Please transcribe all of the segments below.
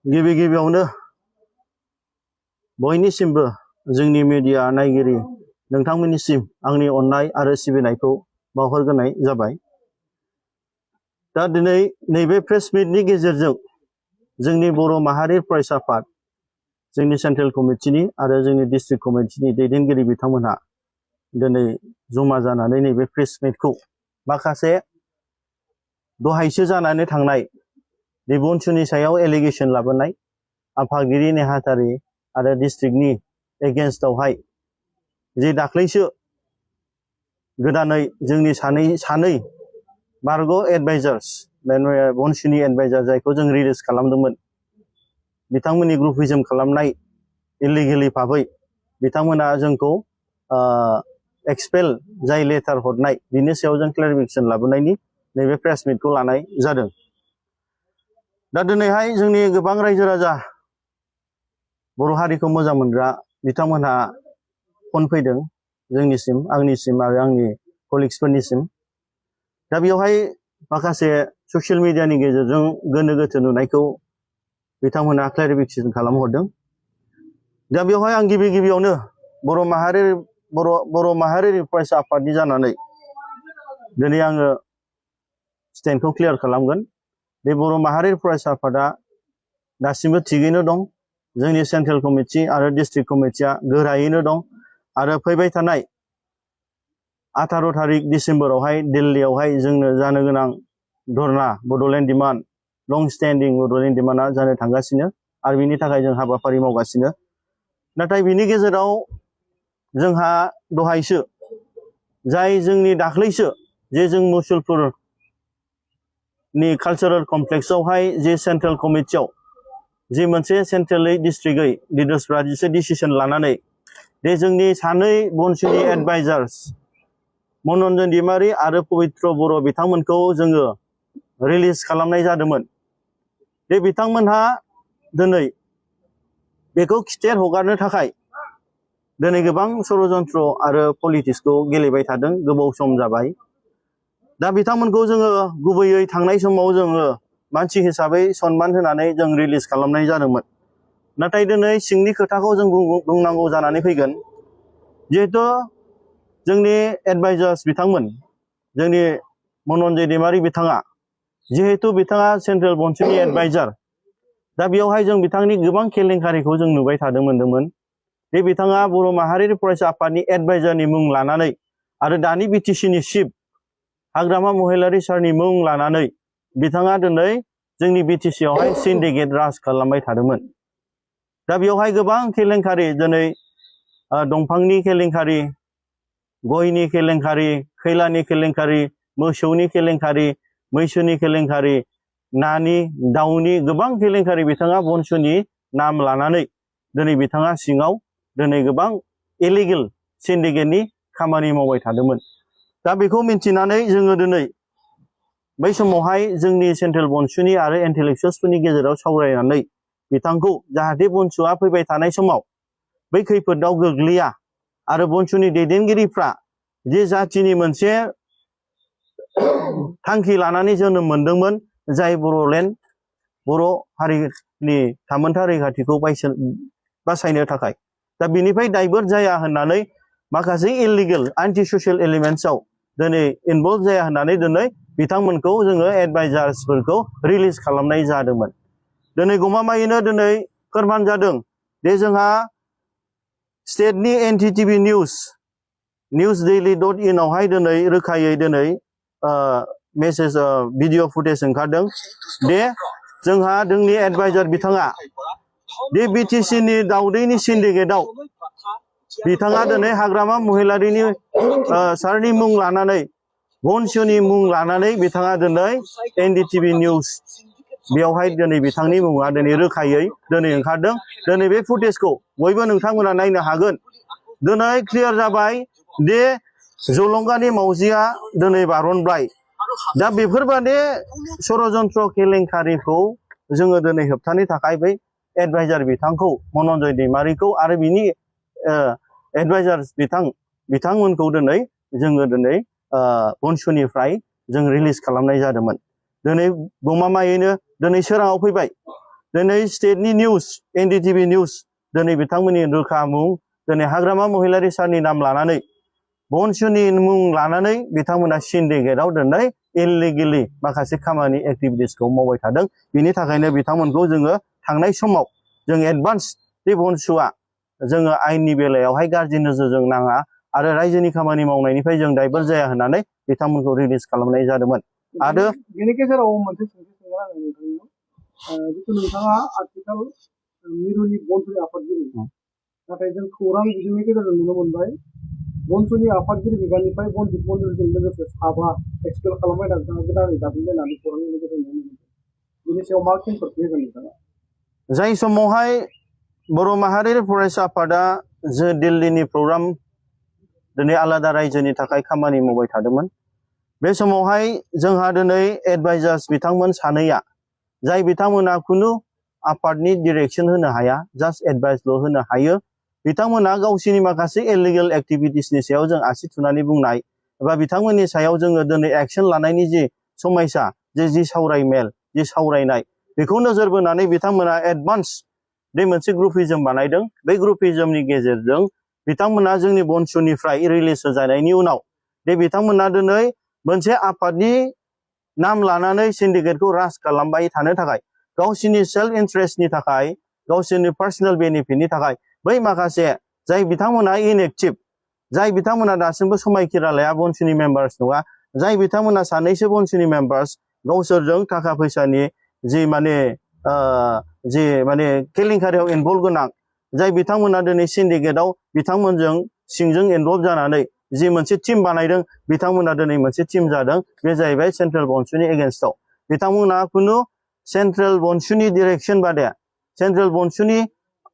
गिबि गिबियावनो बयनिसिमबो जोंनि मीडिया नायगिरि नोंथांमोननिसिम आंनि अननाय आरो सिबिनायखौ बावहरग्रोनाय जाबाय। दा दिनै नैबे प्रेस मिटनि गेजेरजों जोंनि बर' माहारि फरायसा आफाद, जोंनि सेन्ट्रेल कमिटिनि आरो जोंनि डिस्ट्रिक्ट कमिटिनि दैदेनगिरि बिथांमोनहा दिनै जमा जानानै नैबे प्रेस मिटखौ माखासे दहायसो जानानै थांनाय रिबनसुनि सायाव एलिगेशन लाबोनाय आफादगिरि नेहाथारि आरो डिस्ट्रिक्टनि एगेन्स्टआवहाय जे दाख्लैसो गोदानै जोंनि सानै बारग' एडभाइजार्स बनसुनि एडभाइजार जायखौ जों रिलिज खालामदोंमोन, बिथांमोननि ग्रुपिज्म खालामनाय इलिगेलि भाबै बिथांमोना जोंखौ एक्सपेल जाय लेटार हरनाय बिनि सायाव जों क्लेरिफिकेशन लाबोनायनि नैबे प्रेस मिटखौ लानाय जादों। दा दिनैहाय जोंनि गोबां रायजो राजा बर' हारिखौ मोजां मोनग्रा बिथांमोनहा फन फैदों जोंनिसिम, आंनिसिम आरो आंनि कलिग्सफोरनिसिम। दा बेवहाय माखासे ससियेल मिडियानि गेजेरजों गोनो गोथो नुनायखौ बिथांमोना क्लेरिफिकेशन खालामहरदों। दा बेवहाय आं गिबि गिबियावनो बर' माहारियारि फरायसा आफादनि जानानै दिनै आङो स्टेन्डखौ क्लियार खालामगोन। बे बर' माहारि फरायसा आफादा दासिमबो थिगैनो दं। जोंनि सेन्ट्रेल कमिटि आरो डिस्ट्रिक्ट कमिटिया गोरायैनो दं आरो फैबाय थानाय 18 थारिख डिसेम्बरावहाय दिल्लीयावहाय जोंनो जानो गोनां धरना बड'लेण्ड डिमान्ड, लं स्टेन्डिं बड'लेण्ड डिमान्डआ जानो थांगासिनो आरो बिनि थाखाय जों हाबाफारि मावगासिनो। नाथाय बिनि गेजेराव जोंहा दहायसो जाय जोंनि दाख्लैसो जे जों मुसलपुरनि कालचारेल कमप्लेक्सआवहाय जे सेन्ट्रेल कमिटियाव जे मोनसे सेन्ट्रेलै डिस्ट्रिक्टै लिडार्सफ्रा जिसे डिसिसन लानानै जे जोंनि सानै बनसुनि एडभाइजार्स मनरन्जन दैमारि आरो पबित्र बर' बिथांमोनखौ जोङो रिलिज खालामनाय जादोंमोन। बे बिथांमोनहा दिनै बेखौ खिथेर हगारनो थाखाय दिनै गोबां षड़यन्त्र आरो पलिटिक्सखौ गेलेबाय थादों, गोबाव सम जाबाय। दा बिथांमोनखौ जोङो गुबैयै थांनाय समाव जोङो मानसि हिसाबै सनमान होनानै जों रिलिज खालामनाय जादोंमोन। नाथाय दिनै सिंनि खोथाखौ जों बुंनांगौ जानानै फैगोन। जिहेथु जोंनि एडभाइजार्स बिथांमोन, जोंनि मनरन्जन दैमारि बिथाङा, जिहेतु बिथाङा सेन्ट्रेल बनसुनि एडभाइजार, दा बेयावहाय जों बिथांनि गोबां केलेंकारिखौ जों नुबाय मोन्दोंमोन। बे बिथाङा बर' माहारियारि फरायसा आफादनि एडभाइजारनि मुं लानानै आरो दानि बिटिसिनि चिफ हाग्रामा महिलारि सारनि मुं लानानै बिथाङा दिनै जोंनि बिटिसियावहाय सिन्डिकेट राज खालामबाय थादोंमोन। दा बेवहाय गोबां केलेंकारि, दिनै दंफांनि केलेंकारि, गयनि केलेंकारि, खैलानि केलेंकारि, मोसौनि केलेंकारि, मैसोनि केलेंकारि, नानि, दाउनि गोबां केलेंकारि बिथाङा बनसुनि नाम लानानै दिनै बिथाङा सिङाव दिनै गोबां इलिगेल सिन्डिकेटनि खामानि मावबाय थादोंमोन। दा बेखौ मिन्थिनानै जोङो दिनै बै समावहाय जोंनि सेन्ट्रेल बनसुनि आरो इन्टेलेक्सुवेल्सफोरनि गेजेराव सावरायनानै बिथांखौ जाहाथे बनसुआ फैबाय थानाय समाव बै खैफोदाव गोग्लैया आरो बनसुनि दैदेनगिरिफ्रा जे जाथिनि मोनसे थांखि लानानै जोनोम मोनदोंमोन, जाय बर' हारिनि थामोनथा रैखाथिखौ बासायनो थाखाय, दा बिनिफ्राय दाइभार्ट जाया होननानै माखासे इलिगेल एन्टि ससियेल एलिमेन्ट्सआव दिनै इनभल्भ जाया होननानै दिनै बिथांमोनखौ जोङो एडभाइजार्सफोरखौ रिलिज खालामनाय जादोंमोन। दिनै गमामायैनो दिनै फोरमान जादों जे जोंहा स्टेटनि NTTV newsdaily.in आवहाय दिनै रोखायै दिनै मेसेज भिडिअ फुटेज ओंखारदों। बे जोंहा जोंनि एडभाइजार बिथाङा बे बिटिसिनि दाउदैनि सिन्डिकेटआव बिथाङा दिनै हाग्रामा महिलारिनि सारनि मुं लानानै, बनसुनि मुं लानानै बिथाङा दिनै NDTV निउस बेवहाय दिनै बिथांनि मुङा दिनै रोखायै दिनै ओंखारदों। दिनै बे फुटेजखौ बयबो नोंथांमोना नायनो हागोन। दिनै क्लियार जाबाय दे जलंगानि मावजिया दिनै बारनबाय। दा बेफोरबादि षड़यन्त्र केलेंकारिखौ जोङो दिनै होबथानो थाखाय बै एडभाइजार बिथांखौ मनरन्जन दैमारिखौ आरो बिनि एडभाइजार्स बिथांमोनखौ दिनै जोङो दिनै बनसुनिफ्राय जों रिलिज खालामनाय जादोंमोन। दिनै गमामायैनो दिनै सोराङाव फैबाय दिनै स्टेटनि निउस एनडीटीवी निउस दिनै बिथांमोननि रोखा मुं दिनै हाग्रामा महिलारि सारनि नाम लानानै बनसुनि मुं लानानै बिथांमोना सिन्डिकेटआव दिनै इलिगेलि माखासे खामानि एक्टिभिटिसखौ मावबाय थादों। बिनि थाखायनो बिथांमोनखौ जोङो थांनाय समाव जों एडभान्स बे बनसुआ जोङो आयेननि बेलायावहाय गाज्रि नोजोरजों नाङा आरो रायजोनि खामानि मावनायनिफ्राय जों दायभार्ट जाया होननानै बिथांमोनखौ रिलिज खालामनाय जादोंमोन। आरो बेनि गेजेराव मोनसे सोंथि सोंनो आङो नोंथांनियाव जिथु नोंथाङा आथिखाल मिरुनि बनसुनि आफादगिरि नाथाय जों खौरां बिजोंनि गेजेरजों नुनो मोनबाय बनसुनि आफादगिरि बिबाननिफ्राय बनजित मन्दिरजों लोगोसे साबा एक्सपेल खालामबाय नोंथाङा गोदानै दाफिनलायनानै खौरांनि गेजेरजों नुनो मोनदों। बेनि सायाव मा खेंफोरथि होगोन नोंथाङा? जाय समावहाय बर' माहारियारि फरायसा आफादा जो दिल्लीनि प्रग्राम दिनै आलादा रायजोनि थाखाय खामानि मावबाय थादोंमोन। बे समावहाय जोंहा दिनै एडभाइजार्स बिथांमोन सानैया जाय बिथांमोना खुनु आफादनि डिरेक्सन होनो हाया, जास्ट एडभाइसल' होनो हायो। बिथांमोना गावसिनि माखासे इलिगेल एक्टिभिटिसनि सायाव जों आसि थुनानै बुंनाय एबा बिथांमोननि सायाव जोङो दिनै एक्सन लानायनि जि समायसा जि सावरायमेल जि सावरायनाय बेखौ नोजोर बोनानै बिथांमोना एडभान्स बे मोनसे ग्रुपिजम बानायदों। बे ग्रुपिजमनि गेजेरजों बिथांमोना जोंनि बनसुनिफ्राय रिलिज जानायनि उनाव बे बिथांमोना दिनै मोनसे आफादनि नाम लानानै सिन्डिकेटखौ राज खालामबाय थानो थाखाय गावसिनि सेल्फ इन्ट्रेस्टनि थाखाय गावसोरनि पार्सनेल बेनिफिटनि थाखाय बै माखासे जाय बिथांमोना इनएक्टिभ जाय बिथांमोना दासिमबो समायखिरा लाया बनसुनि मेम्बार्स नङा, जाय बिथांमोना सानैसो बनसुनि मेम्बार्स गावसोरजों थाखा फैसानि जि माने केलेंकारियाव इनभल्भ गोनां जाय बिथांमोना दिनै सिन्डिकेटआव बिथांमोनजों सिंजों इनभल्भ जानानै जि मोनसे टीम बानायदों बिथांमोना दिनै मोनसे टीम जादों। बे जाहैबाय सेन्ट्रेल बनसुनि एगेन्स्टआव। बिथांमोना खुनु सेन्ट्रेल बनसुनि डिरेक्सन बादे सेन्ट्रेल बनसुनि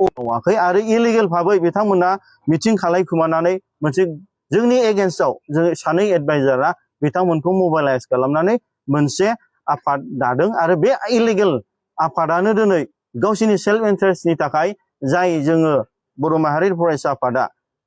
मावाखै आरो इलिगेल भाबै बिथांमोना मिटिं खालायखुमानानै मोनसे जोंनि एगेन्स्टआव जों सानै एडभाइजारा बिथांमोनखौ मोबाइलाइज खालामनानै मोनसे आफाद दादों आरो बे इलिगेल आफादानो दिनै गावसिनि सेल्फ इन्ट्रेस्टनि थाखाय जाय जोङो बर' माहारि फरायसा आफादा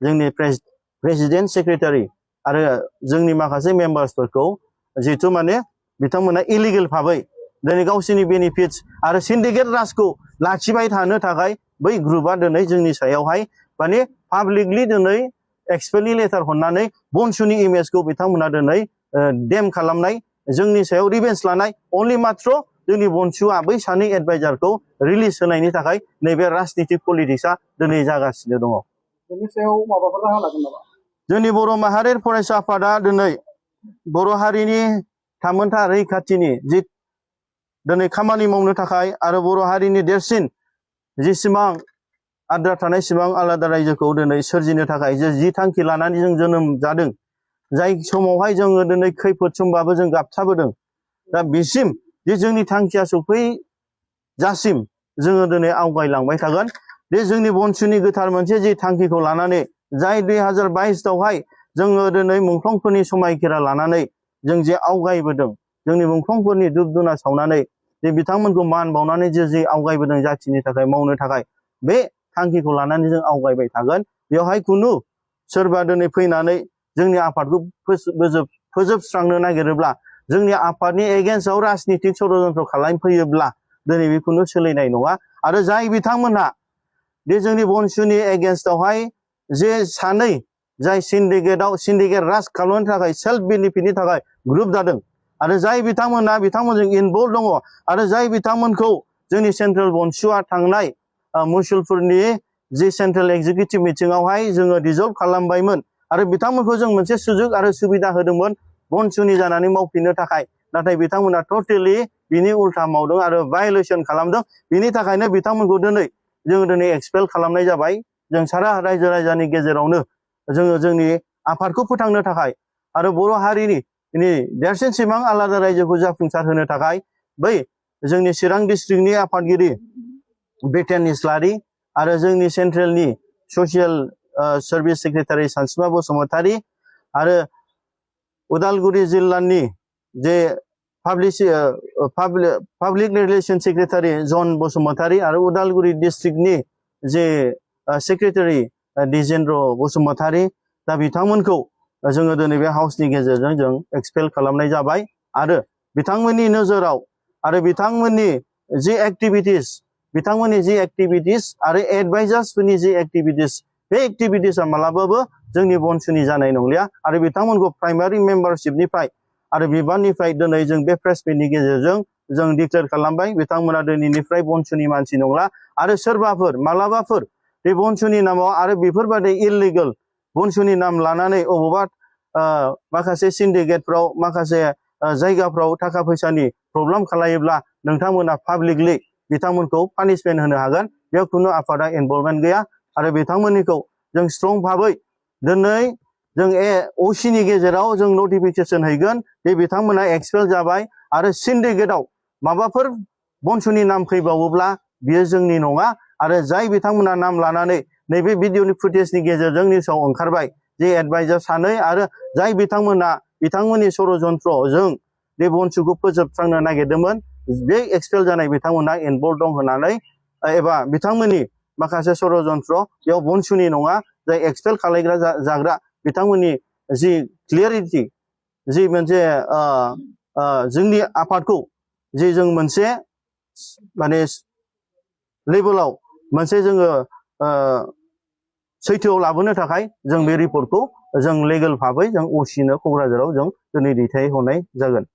जोंनि प्रेसिडेन्ट सेक्रेटारि आरो जोंनि माखासे मेम्बार्सफोरखौ जिहेथु माने बिथांमोना इलिगेल भाबै दिनै गावसिनि बेनिफिट्स आरो सिन्डिकेट राजखौ लाखिबाय थानो थाखाय बै ग्रुपआ दिनै जोंनि सायावहाय माने पाब्लिकलि दिनै एक्सपेलनि लेटार हरनानै बनसुनि इमेजखौ बिथांमोना दिनै डेम खालामनाय जोंनि सायाव रिभेन्स लानाय अनलि मात्र जोंनि बनसुआ बै सानै एडभाइजारखौ रिलिज होनायनि थाखाय नैबे राजनितिक पलिटिक्सआ दिनै जागासिनो दङ। बेनि सायाव माबाफोर राहा लागोन नामा? जोंनि बर' माहारियारि फरायसा आफादा दिनै बर' हारिनि थामोनथा रैखाथिनि जि दिनै खामानि मावनो थाखाय आरो बर' हारिनि देरसिन जेसेबां आद्रा थानाय सिबां आलादा रायजोखौ दिनै सोरजिनो थाखाय जि थांखि लानानै जों जोनोम जादों, जाय समावहाय जोङो दिनै खैफोद समबाबो जों गाबथाबोदों, दा बिसिम जे जोंनि थांखिया सफैजासिम जोङो दिनै आवगायलांबाय थागोन। बे जोंनि बनसुनि गोथार मोनसे जि थांखिखौ लानानै जाय 2022आवहाय जोङो दिनै मुंख्लंफोरनि समायखिरा लानानै जों जे आवगायबोदों, जोंनि मुंख्लंफोरनि धुप धुना सावनानै जे बिथांमोनखौ मान बावनानै जे आवगायबोदों जाथिनि थाखाय मावनो थाखाय बे थांखिखौ लानानै जों आवगायबाय थागोन। बेवहाय खुनु सोरबा दिनै फैनानै जोंनि आफादखौ फोजोबस्रांनो नागिरोब्ला जोंनि आफादनि एगेन्स्टआव राजनितिक षड्यन्त्र खालामफैयोब्ला दिनै बे खुनु सोलिनाय नङा। आरो जाय बिथांमोनहा बे जोंनि बनसुनि एगेन्स्टआवहाय जे सानै जाय सिन्डिकेट राज खालामनो थाखाय सेल्फ बेनिफिटनि थाखाय ग्रुप जादों आरो जाय बिथांमोनजों इनभल्भ दङ आरो जाय बिथांमोनखौ जोंनि सेन्ट्रेल बनसुआ थांनाय मुसलपुरनि जि सेन्ट्रेल एक्जिकिउटिभ मिटिंआवहाय जोङो डिजल्भ खालामबायमोन आरो बिथांमोनखौ जों मोनसे सुजुग आरो सुबिदा होदोंमोन बनसुनि जानानै मावफिननो थाखाय, नाथाय बिथांमोना टटेलि बिनि उल्था मावदों आरो भायलेसन खालामदों। बिनि थाखायनो बिथांमोनखौ जोङो दिनै एक्सपेल खालामनाय जाबाय। जों सारा रायजो राजानि गेजेरावनो जोङो जोंनि आफादखौ फोथांनो थाखाय आरो बर' हारिनि देरसिन सिमां आलादा रायजोखौ जाफुंसार होनो थाखाय बै जोंनि चिरां डिस्ट्रिक्टनि आफादगिरि बिटेन इस्लारि आरो जोंनि सेन्ट्रेलनि ससियेल सार्भिस सेक्रेटारि सानसुमा बसुमतारी आरो उदालगुरि जिल्लानि जे पाब्लिक रिलेसन सेक्रेटारि जन बसुमतारी आरो उदालगुरि डिस्ट्रिक्टनि जे सेक्रेटारि दिजेन्द्र बसुमतारी, दा बिथांमोनखौ जोङो दिनै बे हाउसनि गेजेरजों जों एक्सपेल खालामनाय जाबाय। आरो बिथांमोननि नोजोराव आरो बिथांमोननि जि एक्टिभिटिस बिथांमोननि जि एक्टिभिटिस आरो एडभाइजार्सफोरनि जि एक्टिभिटिस बे एक्टिभिटिसआ मालाबाबो जोंनि बनसुनि जानाय नंलिया आरो बिथांमोनखौ प्राइमारि मेम्बारशिपनिफ्राय आरो बिबाननिफ्राय दिनै जों बे प्रेस मिटनि गेजेरजों जों डिक्लेयार खालामबाय बिथांमोना दिनैनिफ्राय बनसुनि मानसि नंला आरो सोरबाफोर मालाबाफोर बे बनसुनि नामाव आरो बेफोरबायदि इललिगेल बनसुनि नाम लानानै अबावबा माखासे सिन्डिकेटफ्राव माखासे जायगाफ्राव थाखा फैसानि प्रब्लेम खालायोब्ला नोंथांमोना पाब्लिकलि बिथांमोनखौ पानिशमेन्ट होनो हागोन बेयाव खुनु आफादा इनभल्भमेन्ट गैया आरो बिथांमोननिखौ जों स्ट्रं भाबै दिनै जों असिनि गेजेराव जों नटिफिकेसन हैगोन जे बिथांमोना एक्सपेल जाबाय आरो सिन्डिकेटआव माबाफोर बनसुनि नाम फैबावोब्ला बियो जोंनि नङा आरो जाय बिथांमोना नाम लानानै नैबे भिडिअनि फुटेजनि गेजेरजों निउसाव ओंखारबाय जे एडभाइजार सानै आरो जाय बिथांमोना बिथांमोननि षड़यन्त्रजों बे बनसुखौ फोजोबस्रांनो नागिरदोंमोन बे एक्सपेल जानाय बिथांमोना इनभल्भ दं होननानै एबा बिथांमोननि माखासे षड़यन्त्र बेयाव बनसुनि नङा जाय एक्सपेल खालायग्रा जाग्रा बिथांमोननि जि क्लियारिटि जि मोनसे जोंनि आफादखौ जे जों मोनसे माने लेभेलाव मोनसे जोङो सैथोआव लाबोनो थाखाय जों बे रिपर्टखौ जों लिगेल भाबै जों असिनो क'क्राझाराव जों दिनै दैथायहरनाय जागोन।